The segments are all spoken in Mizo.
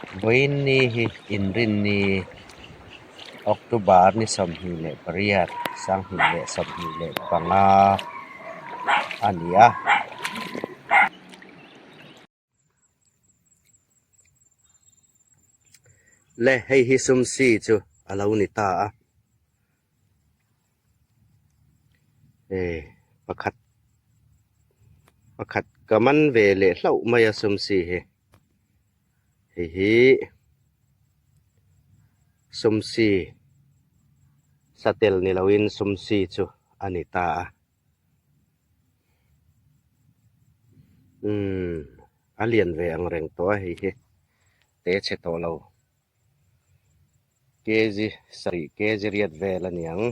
Vawiinni hi Inrinni, October ni 28, 2025 a ni a. Le hei hi sumsi chu a lo ni ta a, eh pakhat pakhat ka man ve leh hlauh mai a sumsi hi hei hi sumsi satel ni loin sumsi chu a ni ta a. Umm a lian ve ang reng tawh a hei hi te chhe tawh lo kg sarih kg riat vel a niang.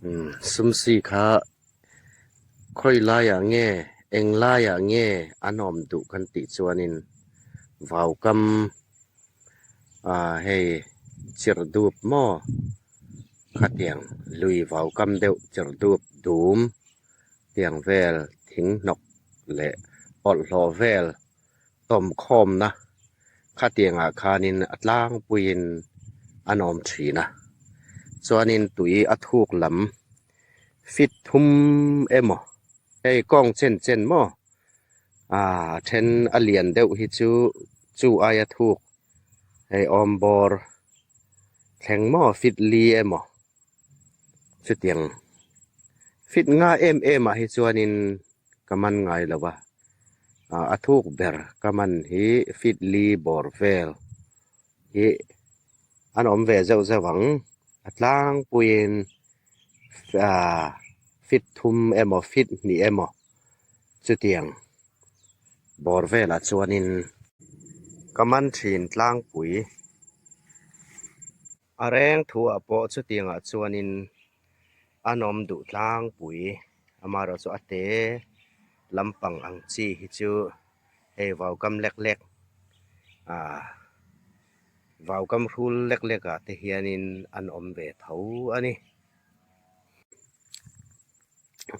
Umm sumsi kha khawi laiah nge eng laiah nge an awm duh kan tih chuanin vaukam. Aaa hei chirh dup maw khatiang lui vau kam deuh chirh dup dum tiang vel thing hnawk leh bawlhhlawh vel tawm khawmna khatiangah khanin a tlangpuiin an awm thin a chuanin tui a thuk lam fit thum emaw hei kawng chen chen maw. Aaa a then a lian deuh hi chu chu aia thuk hei awm bawr thleng maw fit li emaw chutiang fit nga em em ah hi chuanin ka man ngai lo a ah a thuk ber ka man hi fit li bawr vel hi an awm ve zeuh zeuh ang a tlangpuiin aaa fit thum emaw fit hnih emaw. Chutiang bawr velah chuanin ka man thin tlangpui a reng thuah pawh chutiangah chuanin a nawm duh tlangpui amaherawhchu a te lampang ang chi hi chu hei vaukam lek lek ah vaukam hrul lek lek ah te hianin an awm ve tho a ni.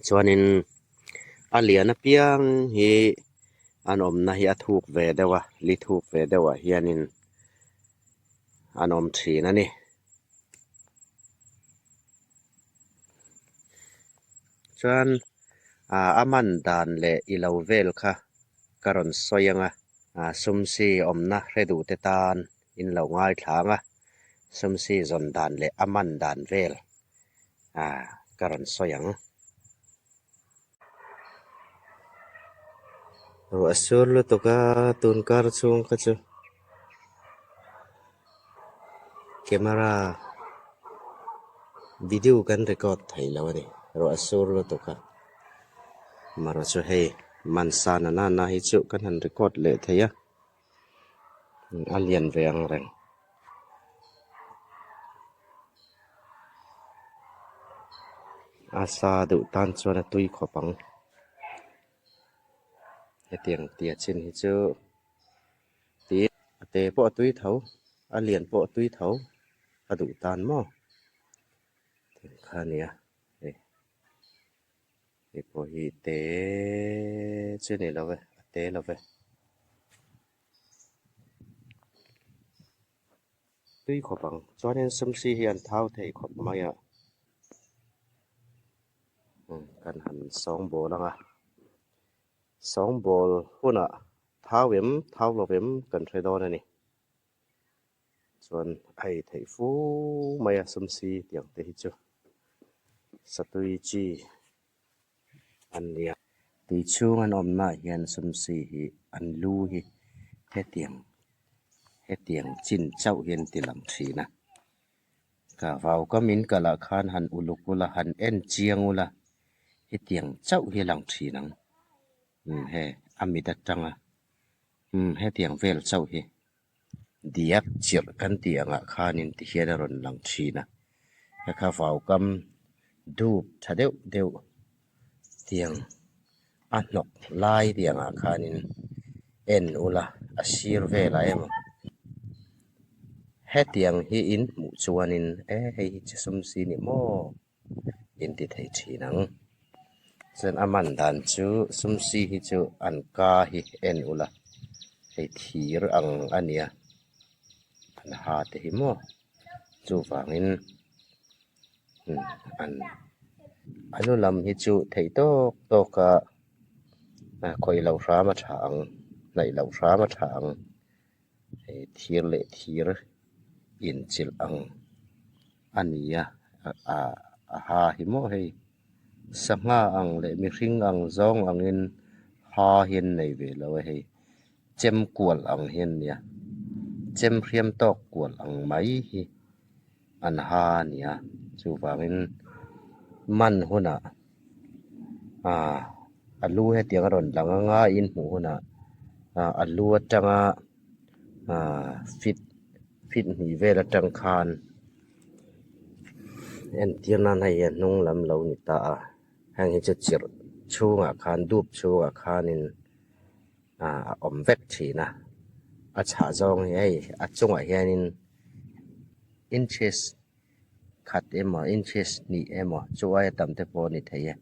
Chuanin a lian apiang hi an awmna hi a thuk ve deuh a li thuk ve deuh ah hianin an awm thin a ni. Chuan ah a man dan leh i lo vel kha ka rawn sawi ang a ah sumsi awmna hre duh te tan in lo ngaithla ang a sumsi zawn dan leh a man dan vel. Ah ka rawn sawi ang. Ruah sur lutuk a tun kar chhung kha chu camera video kan record thei lo a ni ruah sur lutuk a amaherawh chu hei mansa na nana hi chu kan han record leh thei a a lian ve ang reng. A sa deuh tan chuan a tui khawp ang hetiang tia chin hi chu tih a te pawh a tui tho a lian pawh a tui tho a duh tan maw tih kha a nia hei hei pawh hi te chu ni lo e a te lo ve. Tui khawp ang. Chuanin sumsi hi an thau thei khawp mai a. Kan han sawngbawl ang a. Sawngbawl hunah thau em, thau lo em kan hre dawn a ni. Chuan a ei theih fu mai a sumsi tiang te hi chu satui chi an ni a. Tui chhung an awmnaah hian sumsi hi an lu hi hetiang hetiang chin chauh hi an ti lang thin a. Ka vau ka min kalh ah khan han uluk ula han en chiang ula hetiang chauh hi a lang thin ang. Umm he a mit atanga umm hetiang vel chauh hi diak chirh kan tih angah khanin tihian a rawn lang thin a hei kha vaukam dup tha deuh deuh tiang a hnawk lai tih angah khanin en ula a sir velah emaw hetiang hi in hmuh chuanin e hei hi chi sum si ni maw. In ti thei thin ang. Chuan a man dan chu sumsi hi chu an ka hi en ula hei thir ang a nia an ha te hi maw chuvangin an a lu lam hi chu theih tawk tawk a khawih loh hram a tha ang hnaih loh hram a tha ang hei thir leh thir inchilh ang a ni a ah a ha hi maw hei sangha ang leh mihring ang zawng angin ha hi an nei ve lo a hei chem kual ang hi an nia chem hriam tawk kual ang mai hi an ha a ni a chuvangin man hunah ah a lu hetiang a rawn lang anga in hmuh hunah ah a lu atanga ah fit fit hnih vel atang khan entir nan hei a hnung lam lo ni ta a heng hi chu chirh chhungah khan dup chhungah khanin ah a awm vek thin a a chhah zawng hi hei a chungah hianin inches khat emaw inches hnih emaw chu aia tam te pawh a ni thei e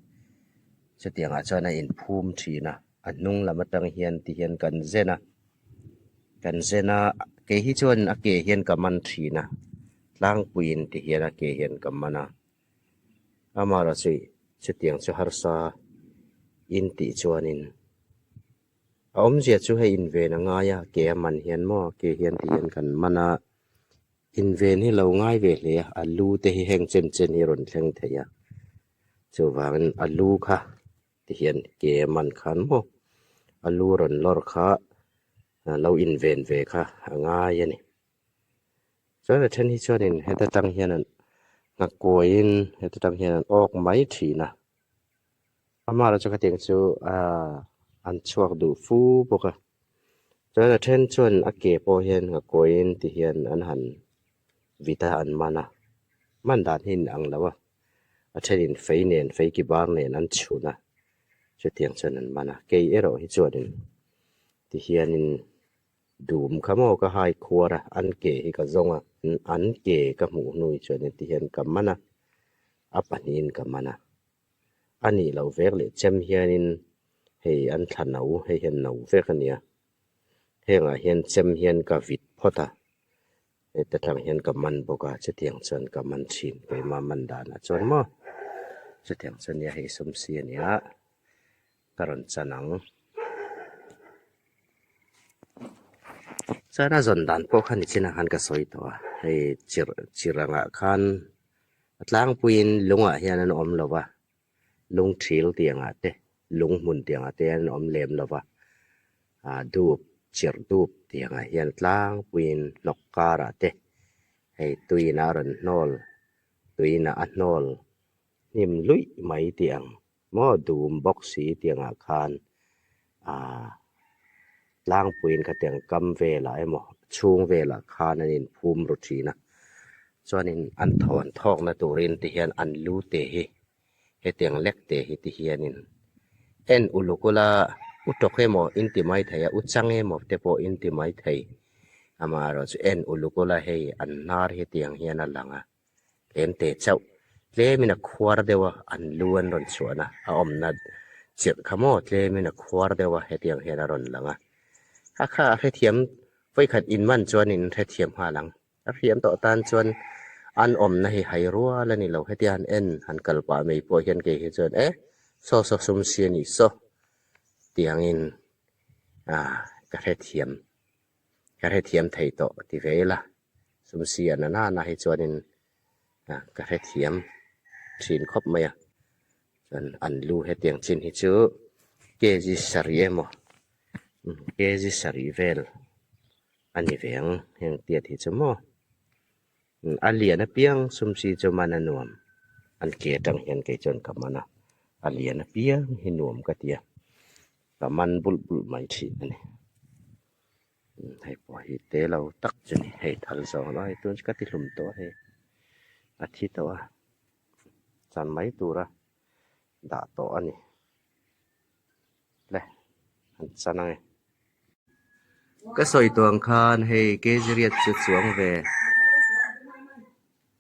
chutiangah chuan a inphum thin a a hnung lam atang hian ti hian kan zen a kan zen a kei hi chuan a ke hian ka man thin a tlangpuiin ti hian a ke hian ka man a amaherawhchu chutiang chu harsa in tih chuanin a awmzia chu hei inven a ngai a ke a man hian maw ke hian ti hian kan man a inven hi lo ngai ve hle a a lu te hi heng chen chen hi a rawn thleng thei a chuvangin a lu kha ti hian ke a man khan maw a lu rawn lawr kha lo inven ve kha a ngai a ni. Chuan a then hi chuanin heta tang hian an nghakuaiin heta tang hian an awk mai thin a amaherawhchu khatiang chu ahh an chhuak duh fu bawk a chuan a then chuan a ke pawh hian nghakuaiin ti hian an han vit a an man a man dan hi a inang lo a. A thenin fei nen fei ki bar nen an chhun a, chutiang chuan an man a. Kei erawh hi chuanin tihianin dum kha maw ka hai khuar a, an ke hi ka zawng a, an ke ka hmuh hnu hi chuanin tihian ka man a, a pahnihin ka man a. A nih loh vek leh chem hianin hei an thla no, hei hian no vek a nia. Hengah hian chem hian ka vit phawt a. Heta tang hian ka man bawk a chutiang chuan ka man thin keimah man danah chuan maw chutiang chuan nia hei sawmsi a nia ka rawn chan ang chuan a zawn dan pawh kha nichinah khan ka sawi tawh a hei chirh chirh angah khan a tlangpuiin lungah hian an awm lo va lung thil tih angah te lung hmun tih angah te hian an awm lem lo va ah dup chirh dup tih angah hian tlangpuiin hnawk karah te hei tuiin a rawn hnawl tuiin a hnawl hnim luih mai tih ang maw dum bawk si tih angah khan ah tlangpuiin khatiang kam velah emaw chhung velah khan an inphum ru thin a chuanin an thawn thawkna turin ti hian an lu te hi hetiang lek te hi ti hianin en uluk ula u tawk emaw in ti mai thei a u chang emaw te pawh in ti mai thei amaherawhchu en uluk ula hei an hnar hi tiang hian a lang a tlem te chauh tlemin a khuar deuh a an lu an rawn chhuahna a awmna chirh kha maw tlemin a khuar deuh a hetiang hian a rawn lang a a kha a hrethiam vawikhat inman chuan in hrethiam nghal ang. A hriam tawh tan chuan an awmna hi hai rual a ni lo. Hetia han en han kal pah mai pawh hian kei hi chuan e saw saw sum si a nih saw tiangin ah ka hrethiam ka hrethiam thei tawh ti ve ila sum si a na nana hi chuanin ah ka hrethiam thin khawp mai a. Chuan an lu hetiang chin hi chu kg sarih emaw kg sarih vel a ni ve ang heng tiat hi chu maw a lian apiang sum chi chu man a nuam an ke atang hian kei chuan ka man a a lian apiang hi nuam ka ti a ka man bulh bulh mai thin a ni hei pawh hi te lo tak chu a ni hei thal zawng lai tun chu ka ti hlum tawh a hei a thi tawh a chan mai tura dah tawh a ni le an chan ang e. Ka sawi tawh ang khan hei kg riat chu chuang ve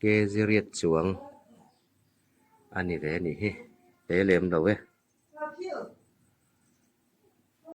kg riat chuang a ni ve a nih hi te lem lo e.